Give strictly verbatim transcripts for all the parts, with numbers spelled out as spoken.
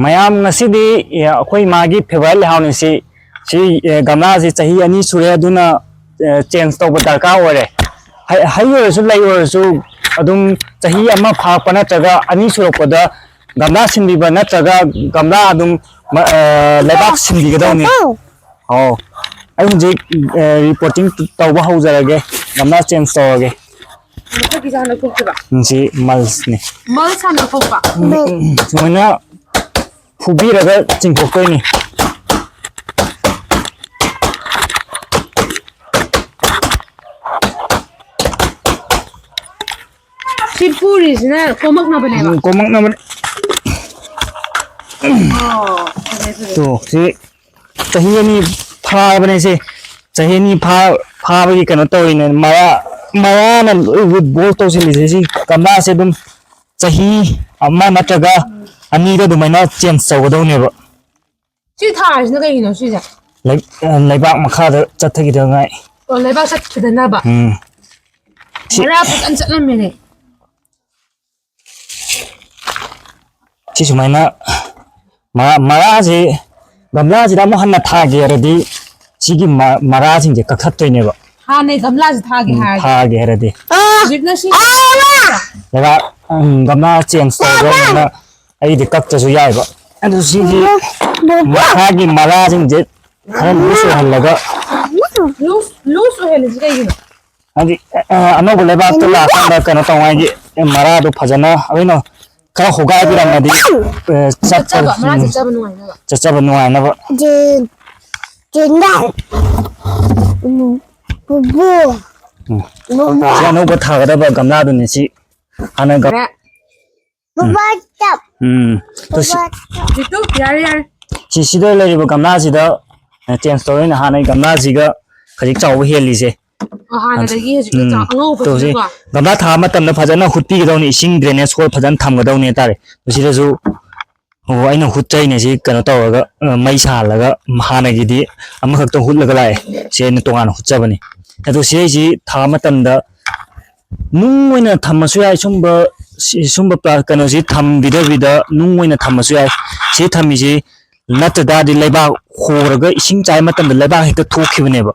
ꯃꯌꯥꯝ, ꯉꯁꯤꯗꯤ, ꯑꯦ, ꯑꯩꯈꯣꯏ ꯃꯥꯒꯤ ꯐꯦꯚꯣꯔꯥꯏꯠ ꯂꯩꯍꯥꯎꯅꯤ ꯁꯤ꯫ ꯁꯤ, ꯑꯦ, ꯒꯝꯂꯥꯁꯤ ꯆꯍꯤ ꯑꯅꯤ ꯁꯨꯔꯦ, ꯑꯗꯨꯅ, ꯑꯦ, ꯆꯦꯟꯖ ꯇꯧꯕ ꯗꯔꯀꯥꯔ ꯑꯣꯏꯔꯦ꯫ ꯍꯩ, ꯍꯩ ꯑꯣꯏꯔꯁꯨ, ꯂꯩ ꯑꯣꯏꯔꯁꯨ, ꯑꯗꯨꯝ ꯆꯍꯤ ꯑꯃ ꯐꯥꯔꯛꯄ ꯅꯠꯇ꯭ꯔꯒ ꯑꯅꯤ ꯁꯨꯔꯛꯄꯗ ꯒꯝꯂꯥ ꯁꯤꯟꯕꯤꯕ ꯅꯠꯇ꯭ꯔꯒ ꯒꯝꯂꯥ ꯑꯗꯨꯝ ꯃ-, ꯑ, ꯂꯩꯕꯥꯛ ꯁꯤꯟꯕꯤꯒꯗꯧꯅꯤ꯫ ꯑꯧ, ꯑꯩ ꯍꯧꯖꯤꯛ, ꯑ, ꯔꯤꯄꯣꯔꯇꯤꯡ ꯇꯧꯕ ꯍꯧꯖꯔꯒꯦ, ꯒꯝꯂꯥ ꯆꯦꯟꯖ ꯇꯧꯔꯒꯦ꯫ ꯃꯊꯛꯀꯤꯁꯦ ꯍꯥꯟꯅ ꯈꯣꯛꯇꯣꯏꯕ? ꯁꯤ ꯃꯜꯁꯅꯤ꯫ ꯃꯜꯁ ꯍꯥꯟꯅ ꯈꯣꯛꯄ? ꯎꯝ, ꯁꯨꯃꯥꯏꯅ ꯐꯨꯕꯤꯔꯒ ꯆꯤꯡꯊꯣꯛꯇꯣꯏꯅꯤ꯫ ꯁꯤ ꯐꯨꯔꯤꯁꯤꯅ ꯀꯣꯝꯃꯛꯅꯕꯅꯦꯕ? ꯎꯝ, ꯀꯣꯝꯃꯛꯅꯕꯅꯦ꯫ ꯑꯣ, ꯐꯔꯦ, ꯐꯔꯦ꯫ ꯇꯣ, ꯁꯤ ꯆꯍꯤ ꯑꯅꯤ ꯐꯥꯔꯕꯅꯦ ꯁꯦ꯫ ꯆꯍꯤ ꯑꯅꯤ ꯐꯥ-, ꯐꯥꯕꯒꯤ ꯀꯩꯅꯣ ꯇꯧꯔꯤꯅꯦ꯫ ꯃꯔꯥ, ꯃꯔꯥꯅ ꯂꯣꯏ ꯔꯨꯠ ꯕꯣꯜ ꯇꯧꯁꯤꯜꯂꯤꯁꯦ꯫ ꯁꯤ ꯒꯝꯂꯥꯁꯦ ꯑꯗꯨꯝ ꯆꯍꯤ ꯑꯃ ꯅꯠꯇ꯭ꯔꯒ ꯑꯅꯤꯗ ꯑꯗꯨꯃꯥꯏꯅ ꯆꯦꯟꯖ ꯇꯧꯒꯗꯧꯅꯦꯕ꯫ ꯁꯤ ꯊꯥꯔꯤꯁꯤꯅ ꯀꯩꯒꯤꯅꯣ ꯁꯤꯁꯦ? ꯂꯩ-, ꯑ, ꯂꯩꯕꯥꯛ ꯃꯈꯥꯗ ꯆꯠꯊꯈꯤꯗꯉꯥꯏ꯫ ꯑꯣ, ꯂꯩꯕꯥꯛ ꯆꯠꯈꯤꯗꯅꯕ? ꯎꯝ꯫ ꯁꯤ ꯃꯔꯥ ꯐꯖꯅ ꯆꯠꯂꯝꯃꯦꯅꯦ꯫ ꯁꯤ ꯁꯨꯃꯥꯏꯅ ꯃꯔꯥ-, ꯃꯔꯥꯁꯦ ꯒꯝꯂꯥꯁꯤꯗ ꯑꯃꯨꯛ ꯍꯟꯅ ꯊꯥꯒꯦ ꯍꯥꯏꯔꯗꯤ ꯁꯤꯒꯤ ꯃ-, ꯃꯔꯥꯁꯤꯡꯁꯦ ꯀꯛꯊꯠꯇꯣꯏꯅꯦꯕ꯫ ꯍꯥꯟꯅꯩ ꯒꯝꯂꯥꯁꯦ ꯊꯥꯒꯦ ꯎꯝ, ꯍꯥꯏꯔꯗꯤ? ꯊꯥꯒꯦ ꯍꯥꯏꯔꯗꯤ꯫ ꯍꯧꯖꯤꯛꯅ ꯁꯤ ꯂꯩꯕꯥꯛ, ꯎꯝ, ꯒꯝꯂꯥ ꯆꯦꯟꯖ ꯇꯧꯔꯕꯅꯤꯅ ꯑꯩꯒꯤꯗꯤ ꯀꯛꯇ꯭ꯔꯁꯨ ꯌꯥꯏꯕ꯫ ꯑꯗꯨ ꯁꯤꯒꯤ ꯃꯈꯥꯒꯤ ꯃꯔꯥꯁꯤꯡꯁꯦ ꯈꯔ ꯂꯨꯖ ꯑꯣꯏꯍꯜꯂꯒ ꯂꯨꯖ, ꯂꯨꯖ ꯑꯣꯏꯍꯜꯂꯤꯁꯤ ꯀꯩꯒꯤꯅꯣ? ꯍꯥꯏꯗꯤ, ꯑ, ꯑꯅꯧꯕ ꯂꯩꯕꯥꯛꯇꯣ ꯂꯥꯛꯀꯥꯟꯗ ꯀꯩꯅꯣ ꯇꯧꯉꯥꯏꯒꯤ ꯃꯔꯥꯗꯣ ꯐꯖꯅ ꯑꯩꯈꯣꯏꯅ ꯈꯔ ꯍꯣꯒꯥꯏꯕꯤꯔꯝꯃꯗꯤ, ꯑ, ꯆꯠꯄ, ꯆꯠꯆꯕ, ꯃꯔꯥ ꯎꯝ, ꯆꯠꯆꯕ ꯅꯨꯡꯉꯥꯏꯅꯕ꯫ ꯆꯠꯆꯕ ꯅꯨꯡꯉꯥꯏꯅꯕ꯫ ꯆꯦ-, ꯆꯦꯡꯒꯥꯏ꯫ ꯎꯝ, ꯄꯨꯄꯨ꯫ ꯎꯝ꯫ ꯄꯨꯄꯨ꯫ ꯁꯤ ꯑꯅꯧꯕ ꯊꯥꯒꯗꯕ ꯒꯝꯂꯥꯗꯨꯅꯤ ꯁꯤ꯫ ꯍꯥꯟꯅ ꯒꯝ-, ꯌꯥꯔꯦ꯫ ꯎꯝ꯫ ꯕꯕꯥ ꯆꯞ꯫ ꯎꯝ꯫ ꯇꯣ ꯁꯤ-, ꯕꯕꯥ ꯆꯞ꯫ ꯖꯤꯇꯨ, ꯌꯥꯔꯦ, ꯌꯥꯔꯦ꯫ ꯁꯤ, ꯁꯤꯗ ꯂꯩꯔꯤꯕ ꯒꯝꯂꯥꯁꯤꯗ, ꯑ, ꯆꯦꯟꯖ ꯇꯧꯔꯦ꯫ ꯑꯩꯅ ꯍꯥꯟꯅꯒꯤ ꯒꯝꯂꯥꯁꯤꯒ ꯈꯖꯤꯛ ꯆꯥꯎꯕ ꯍꯦꯜꯂꯤꯁꯦ꯫ ꯑꯣ, ꯍꯥꯟꯅꯗꯒꯤ ꯍꯧꯖꯤꯛꯇꯤ ꯎꯝ꯫ ꯆꯥꯎ-, ꯑꯉꯧꯕꯁꯤꯅꯀꯣ? ꯇꯧꯁꯤ꯫ ꯒꯝꯂꯥ ꯊꯥꯕ ꯃꯇꯝꯗ ꯐꯖꯅ ꯍꯨꯠꯄꯤꯒꯗꯧꯅꯤ, ꯏꯁꯤꯡ drainage hole ꯐꯖꯅ ꯊꯝꯒꯗꯧꯅꯤ ꯍꯥꯏꯇꯥꯔꯦ꯫ ꯃꯁꯤꯗꯁꯨ, ꯑꯣ, ꯑꯩꯅ ꯍꯨꯠꯆꯩꯅꯦ ꯁꯤ ꯀꯩꯅꯣ ꯇꯧꯔꯒ, ꯑ, ꯃꯩ ꯁꯥꯍꯜꯂꯒ, ꯍꯥꯟꯅꯒꯤꯗꯤ ꯑꯃꯈꯛꯇꯪ ꯍꯨꯠꯂꯒ ꯂꯥꯛꯑꯦ꯫ ꯁꯤ ꯑꯩꯅ ꯇꯣꯉꯥꯟꯅ ꯍꯨꯠꯆꯕꯅꯤ꯫ ꯑꯗꯣ ꯁꯤꯗꯩꯁꯤ ꯊꯥ ꯃꯇꯝꯗ ꯅꯨꯡ ꯑꯣꯏꯅ ꯊꯝꯃꯁꯨ ꯌꯥꯏ, ꯁꯨꯝꯕ ꯁꯤ-, ꯁꯨꯝꯕ ꯄ꯭ꯂꯥ-, ꯀꯩꯅꯣꯁꯤ ꯊꯝꯕꯤꯗꯕꯤꯗ ꯅꯨꯡ ꯑꯣꯏꯅ ꯊꯝꯃꯁꯨ ꯌꯥꯏ꯫ ꯁꯤ ꯊꯝꯃꯤꯁꯤ ꯅꯠꯇ ꯇꯥꯔꯗꯤ ꯂꯩꯕꯥꯛ ꯍꯣꯔꯒ ꯏꯁꯤꯡ ꯆꯥꯏ ꯃꯇꯝꯗ ꯂꯩꯕꯥꯛ ꯍꯦꯛꯇ ꯊꯣꯛꯈꯤꯕꯅꯦꯕ꯫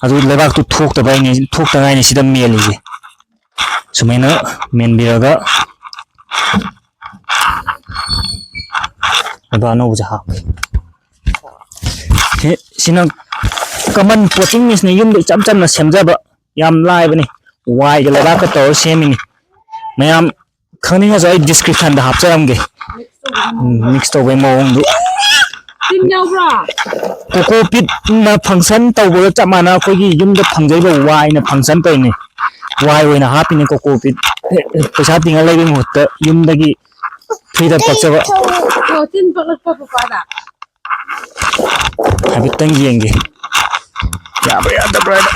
ꯑꯗꯨ ꯂꯩꯕꯥꯛꯇꯨ ꯊꯣꯛꯇꯕ ꯍꯥꯏꯅꯤ, ꯊꯣꯛꯇꯉꯥꯏꯅꯤ ꯁꯤꯗ ꯃꯦꯜꯂꯤꯁꯦ꯫ ꯁꯨꯃꯥꯏꯅ ꯃꯦꯟꯕꯤꯔꯒ ꯑꯗꯣ ꯑꯅꯧꯕꯁꯦ ꯍꯥꯞꯀꯦ꯫ ꯁꯤ-, ꯁꯤꯅ common potting mix ꯅꯤ, ꯌꯨꯝꯗ ꯏꯆꯝ ꯆꯝꯅ ꯁꯦꯝꯖꯕ, ꯌꯥꯝ ꯂꯥꯏꯕꯅꯤ꯫ ꯋꯥꯏꯒ ꯂꯩꯕꯥꯛꯀ ꯇꯧꯔ ꯁꯦꯝꯃꯤꯅꯤ꯫ ꯃꯌꯥꯝ ꯈꯪꯅꯤꯡꯉꯁꯨ ꯑꯩ description ꯗ ꯍꯥꯞꯆꯔꯝꯒꯦ꯫ ꯎꯝ, mix ꯇꯧꯕꯩ ꯃꯑꯣꯡꯗꯨ꯫ ꯇꯤꯟ ꯌꯥꯎꯕ꯭ꯔꯥ? Coco peat ꯅ function ꯇꯧꯕꯒ ꯆꯞ ꯃꯥꯟꯅ ꯑꯩꯈꯣꯏꯒꯤ ꯌꯨꯝꯗ ꯐꯪꯖꯩꯕ ꯋꯥꯏꯅ function ꯇꯧꯔꯤꯅꯤ꯫ ꯋꯥꯏ ꯑꯣꯏꯅ ꯍꯥꯞꯄꯤꯅꯤ coco peat꯫ ꯄꯩꯁꯥ ꯇꯤꯡꯉ ꯂꯩꯕꯒꯤ ꯃꯍꯨꯠꯇ ꯌꯨꯝꯗꯒꯤ free ꯗ ꯄꯛꯆꯕ꯫ ꯑꯣ, ꯇꯤꯟ ꯄꯛꯂꯛꯄ ꯄꯄꯥꯗ꯫ ꯍꯥꯏꯐꯦꯠꯇꯪ ꯌꯦꯡꯒꯦ꯫ ꯌꯥꯕ꯭ꯔꯥ ꯌꯥꯗꯕ꯭ꯔꯥ ꯍꯥꯏꯅ꯫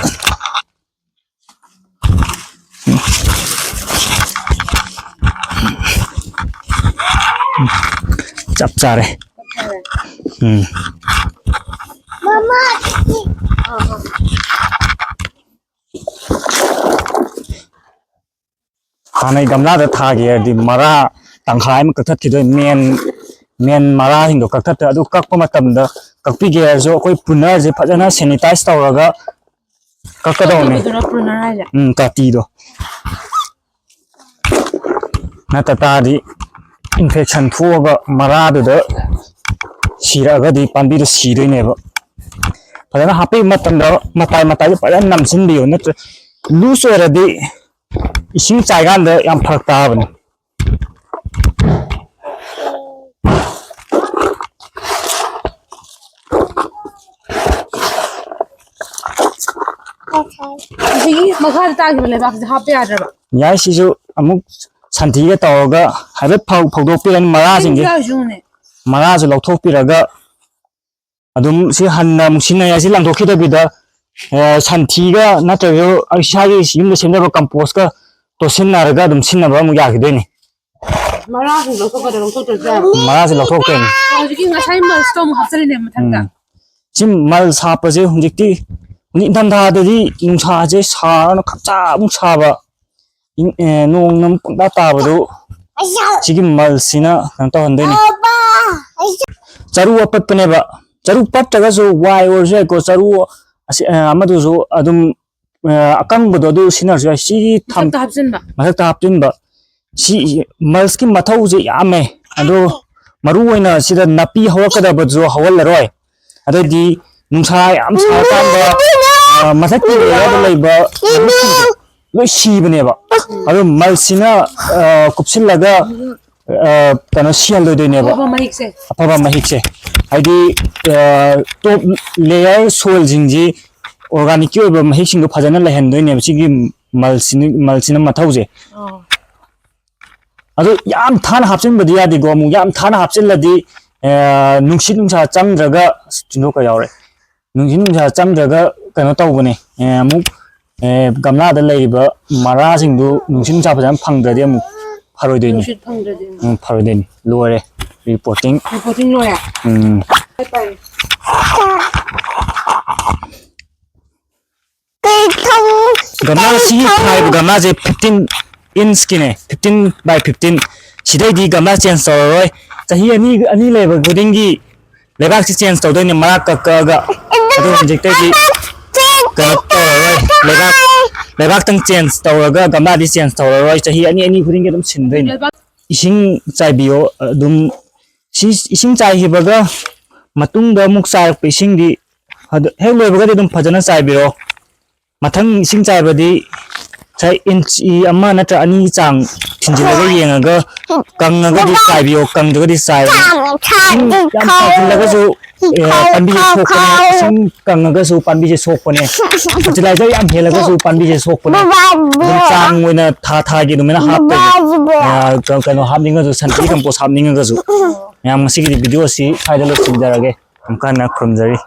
ꯆꯞ ꯆꯥꯔꯦ꯫ ꯎꯝ꯫ ꯍꯥꯟꯅꯩ ꯒꯝꯂꯥꯗ ꯊꯥꯒꯦ ꯍꯥꯏꯔꯗꯤ ꯃꯔꯥ ꯇꯪꯈꯥꯏ ꯑꯃ ꯀꯛꯊꯠꯈꯤꯗꯣꯏ, main, main ꯃꯔꯥꯁꯤꯡꯗꯣ ꯀꯛꯊꯠꯇ-, ꯑꯗꯨ ꯀꯛꯄ ꯃꯇꯝꯗ ꯀꯛꯄꯤꯒꯦ ꯍꯥꯏꯔꯁꯨ ꯑꯩꯈꯣꯏ pruner ꯁꯦ ꯐꯖꯅ sanitize ꯇꯧꯔꯒ ꯀꯛꯀꯗꯧꯅꯤ꯫ ꯀꯛꯄꯗꯨꯔꯣ pruner ꯍꯥꯏꯁꯦ? ꯎꯝ, ꯀꯥꯇꯤꯗꯣ꯫ ꯅꯠꯇ ꯇꯥꯔꯗꯤ infection ꯊꯣꯛꯑꯒ ꯃꯔꯥꯗꯨꯗ ꯁꯤꯔꯛꯑꯒꯗꯤ ꯄꯥꯝꯕꯤꯗꯣ ꯁꯤꯗꯣꯏꯅꯦꯕ꯫ ꯐꯖꯅ ꯍꯥꯞꯄꯤꯕ ꯃꯇꯝꯗ ꯃꯇꯥꯏ ꯃꯇꯥꯏꯗ ꯐꯖꯅ ꯅꯝꯁꯤꯟꯕꯤꯌꯨ, ꯅꯠꯇ꯭ꯔ loose ꯑꯣꯏꯔꯗꯤ ꯏꯁꯤꯡ ꯆꯥꯏꯀꯥꯟꯗ ꯌꯥꯝ ꯐꯔꯛ ꯇꯥꯕꯅꯤ꯫ ꯑꯗꯒꯤ ꯃꯈꯥꯗ ꯇꯥꯈꯤꯕ ꯂꯩꯕꯥꯛꯁꯤꯗ ꯍꯥꯞꯄ ꯌꯥꯗ꯭ꯔꯕ? ꯌꯥꯏ, ꯁꯤꯁꯨ ꯑꯃꯨꯛ ꯁꯟꯊꯤꯒ ꯇꯧꯔꯒ ꯍꯥꯏꯐꯦꯠ ꯐꯧ-, ꯐꯧꯗꯣꯛꯄꯤꯔꯅꯤ ꯃꯔꯥꯁꯤꯡꯁꯦ꯫ ꯇꯤꯟꯁꯨ ꯌꯥꯎꯔꯤꯁꯦ ꯌꯦꯡꯉꯨꯅꯦ꯫ ꯃꯔꯥꯁꯨ ꯂꯧꯊꯣꯛꯄꯤꯔꯒ ꯑꯗꯨꯝ ꯁꯤ ꯍꯟꯅ ꯑꯃꯨꯛ ꯁꯤꯖꯤꯟꯅꯩ ꯍꯥꯏꯁꯤ ꯂꯪꯊꯣꯛꯈꯤꯗꯕꯤꯗ, ꯑ, ꯁꯟꯊꯤꯒ ꯅꯠꯇ꯭ꯔꯒ ꯏꯁꯥꯒꯤ ꯌꯨꯝꯗ ꯁꯦꯝꯖꯕ compost ꯀ ꯇꯣꯠꯁꯤꯟꯅꯔꯒ ꯑꯗꯨꯝ ꯁꯤꯖꯤꯟꯅꯕ ꯑꯃꯨꯛ ꯌꯥꯈꯤꯗꯣꯏꯅꯤ꯫ ꯃꯔꯥꯁꯤꯡ ꯂꯧꯊꯣꯛꯀꯗ꯭ꯔꯥ ꯂꯧꯊꯣꯛꯇ꯭ꯔꯗꯤ ꯌꯥꯔꯣꯏ? ꯃꯔꯥꯁꯦ ꯂꯧꯊꯣꯛꯇꯣꯏꯅꯤ꯫ ꯍꯧꯖꯤꯛꯀꯤ ꯉꯁꯥꯏ mulch ꯇꯣ ꯑꯃꯨꯛ ꯍꯥꯞꯆꯜꯂꯤꯅꯦ ꯃꯊꯛꯇ꯫ ꯎꯝ꯫ ꯁꯤ mulch ꯍꯥꯞꯄꯁꯦ ꯍꯧꯖꯤꯛꯇꯤ, ꯍꯧꯖꯤꯛ ꯏꯪꯊꯝꯊꯥꯗꯗꯤ ꯅꯨꯡꯁꯥꯁꯦ ꯁꯥꯔꯒ ꯈꯪꯁꯥ ꯑꯃꯨꯛ ꯁꯥꯕ, ꯏꯪ- ꯑꯦ, ꯅꯣꯡꯅ ꯄꯨꯡꯇꯥ ꯇꯥꯕꯗꯨ ꯁꯤꯒꯤ ꯃꯜꯁꯤꯅ ꯀꯩꯅꯣ ꯇꯧꯍꯟꯗꯣꯏꯅꯤ꯫ ꯆꯔꯨ ꯑꯄꯠꯄꯅꯦꯕ꯫ ꯆꯔꯨ ꯄꯠꯇ꯭ꯔꯒꯁꯨ ꯋꯥꯏ ꯑꯣꯏꯔꯁꯨ ꯌꯥꯏꯀꯣ꯫ ꯆꯔꯨ ꯑꯁꯤ, ꯑ, ꯑꯃꯗꯨꯁꯨ ꯑꯗꯨꯝ, ꯑ, ꯑꯀꯪꯕꯗꯣ ꯑꯗꯨ ꯁꯤꯖꯤꯟꯅꯔꯁꯨ ꯌꯥꯏ꯫ ꯁꯤꯒꯤ ꯊꯝ- ꯃꯊꯛꯇ ꯍꯥꯞꯆꯤꯟꯕ꯫ ꯃꯊꯛꯇ ꯍꯥꯞꯆꯤꯟꯕ꯫ ꯁꯤ mulchꯀꯤ ꯃꯊꯧꯁꯦ ꯌꯥꯝꯃꯦ꯫ ꯑꯗꯣ ꯃꯔꯨ ꯑꯣꯏꯅ ꯁꯤꯗ ꯅꯥꯄꯤ ꯍꯧꯔꯛꯀꯗꯕꯁꯨ ꯍꯧꯍꯜꯂꯔꯣꯏ꯫ ꯑꯗꯩꯗꯤ ꯅꯨꯡꯁꯥ ꯌꯥꯝ ꯁꯥꯔꯀꯥꯟꯗ, ꯑ, ꯃꯊꯛꯀꯤ layerꯗ ꯂꯩꯕ ꯃꯔꯨꯁꯤꯡꯁꯦ ꯂꯣꯏ ꯁꯤꯕꯅꯦꯕ꯫ ꯑꯗꯣ mulchꯁꯤꯅ, ꯑ, ꯀꯨꯞꯁꯤꯜꯂꯒ, ꯑ, ꯀꯩꯅꯣ ꯁꯤꯍꯜꯂꯣꯏꯗꯣꯏꯅꯦꯕ꯫ ꯑꯐꯕ ꯃꯍꯤꯛꯁꯦ꯫ ꯑꯐꯕ ꯃꯍꯤꯛꯁꯦ꯫ ꯍꯥꯏꯗꯤ, ꯑ, top layer soilꯁꯤꯡꯁꯤ organicꯀꯤ ꯑꯣꯏꯕ ꯃꯍꯤꯛꯁꯤꯡꯗꯣ ꯐꯖꯅ ꯂꯩꯍꯟꯗꯣꯏꯅꯦꯕ ꯁꯤꯒꯤ mulchꯁꯤꯅ, mulchꯁꯤꯅ ꯃꯊꯧꯁꯦ꯫ ꯑꯣ꯫ ꯑꯗꯨ ꯌꯥꯝ ꯊꯥꯅ ꯍꯥꯞꯆꯤꯟꯕꯗꯤ ꯌꯥꯗꯦꯀꯣ꯫ ꯑꯃꯨꯛ ꯌꯥꯝ ꯊꯥꯅ ꯍꯥꯞꯆꯤꯜꯂꯗꯤ, ꯑ, ꯅꯨꯡꯁꯤꯠ ꯅꯨꯡꯁꯥ ꯆꯪꯗ꯭ꯔꯒ, ꯑꯁ, ꯆꯤꯟꯗꯣꯛꯀ ꯌꯥꯎꯔꯦ꯫ ꯅꯨꯡꯁꯤꯠ ꯅꯨꯡꯁꯥ ꯆꯪꯗ꯭ꯔꯒ ꯀꯩꯅꯣ ꯇꯧꯕꯅꯦ, ꯑ, ꯑꯃꯨꯛ, ꯑ, ꯒꯝꯂꯥꯗ ꯂꯩꯔꯤꯕ ꯃꯔꯥꯁꯤꯡꯗꯨ ꯅꯨꯡꯁꯤꯠ ꯅꯨꯡꯁꯥ ꯐꯖꯅ ꯐꯪꯗ꯭ꯔꯗꯤ ꯑꯃꯨꯛ ꯐꯔꯣꯏꯗꯣꯏꯅꯤ꯫ ꯅꯨꯡꯁꯤꯠ ꯐꯪꯗ꯭ꯔꯗꯤ꯫ ꯎꯝ, ꯐꯔꯣꯏꯗꯣꯏꯅꯤ꯫ ꯂꯣꯏꯔꯦ reporting꯫ Reporting ꯂꯣꯏꯔꯦ? ꯎꯝ꯫ ꯐꯔꯦ, ꯐꯔꯦ꯫ ꯒꯝꯂꯥ ꯁꯤꯒꯤ ꯊꯥꯔꯤꯕ ꯒꯝꯂꯥꯁꯦ fifteen inchꯀꯤꯅꯦ, fifteen by fifteen꯫ ꯁꯤꯗꯩꯗꯤ ꯒꯝꯂꯥ change ꯇꯧꯔꯔꯣꯏ꯫ ꯆꯍꯤ ꯑꯅꯤ, ꯑꯅꯤ ꯂꯩꯕ ꯈꯨꯗꯤꯡꯒꯤ ꯂꯩꯕꯥꯛꯁꯤ change ꯇꯧꯗꯣꯏꯅꯦ, ꯃꯔꯥ ꯀꯛ ꯀꯛꯑꯒ꯫ ꯑꯗꯨ ꯍꯧꯖꯤꯛꯇꯒꯤ ꯀꯩꯅꯣ ꯇꯧꯔꯔꯣꯏ, ꯂꯩꯕꯥꯛ, ꯂꯩꯕꯥꯛꯇꯪ change ꯇꯧꯔꯒ ꯒꯝꯂꯥꯗꯤ change ꯇꯧꯔꯔꯣꯏ꯫ ꯆꯍꯤ ꯑꯅꯤ, ꯑꯅꯤ ꯈꯨꯗꯤꯡꯒꯤ ꯑꯗꯨꯝ ꯁꯤꯟꯗꯣꯏꯅꯦ꯫ ꯂꯩꯕꯥꯛ ꯏꯁꯤꯡ ꯆꯥꯏꯕꯤꯌꯣ ꯑꯗꯨꯝ꯫ ꯁꯤ ꯏꯁꯤꯡ ꯆꯥꯏꯈꯤꯕꯒ ꯃꯇꯨꯡꯗ ꯑꯃꯨꯛ ꯆꯥꯏꯔꯛꯄ ꯏꯁꯤꯡꯗꯤ ꯑꯗꯨ ꯍꯦꯛ ꯂꯣꯏꯕꯒꯗꯤ ꯑꯗꯨꯝ ꯐꯖꯅ ꯆꯥꯏꯕꯤꯔꯣ꯫ ꯃꯊꯪ ꯏꯁꯤꯡ ꯆꯥꯏꯕꯗꯤ ꯉꯁꯥꯏ inch ꯑꯃ ꯅꯠꯇ꯭ꯔ ꯑꯅꯤ ꯆꯥꯡ ꯊꯤꯟꯖꯤꯜꯂꯒ ꯌꯦꯡꯉꯒ, ꯀꯪꯉꯒꯗꯤ ꯆꯥꯏꯕꯤꯌꯣ, ꯀꯪꯗ꯭ꯔꯒꯗꯤ ꯆꯥꯏꯒꯅꯨ꯫ ꯏꯁꯤꯡ ꯌꯥꯝ ꯆꯥꯏꯁꯤꯜꯂꯒꯁꯨ, ꯑꯦ, ꯄꯥꯝꯕꯤꯁꯦ ꯁꯣꯛꯄꯅꯦ꯫ ꯏꯁꯤꯡ ꯀꯪꯉꯒꯁꯨ ꯄꯥꯝꯕꯤꯁꯦ ꯁꯣꯛꯄꯅꯦ꯫ Fertilizer ꯌꯥꯝ ꯍꯦꯜꯂꯒꯁꯨ ꯄꯥꯝꯕꯤꯁꯦ ꯁꯣꯛꯄꯅꯦ꯫ ꯑꯗꯨꯝ ꯆꯥꯡ ꯑꯣꯏꯅ ꯊꯥ ꯊꯥꯒꯤ ꯑꯗꯨꯃꯥꯏꯅ ꯍꯥꯞꯇꯣꯏꯅꯦ꯫ ꯑ, ꯀ-, ꯀꯩꯅꯣ ꯍꯥꯞꯅꯤꯡꯉꯁꯨ, ꯁꯟꯊꯤ compost ꯍꯥꯞꯅꯤꯡꯉꯒꯁꯨ꯫ ꯃꯌꯥꯝ, ꯉꯁꯤꯒꯤꯗꯤ video ꯑꯁꯤ ꯁ꯭ꯋꯥꯏꯗ ꯂꯣꯏꯁꯤꯟꯖꯔꯒꯦ꯫ ꯑꯃꯨꯛꯀ ꯍꯟꯅ ꯈꯨꯔꯨꯝꯖꯔꯤ꯫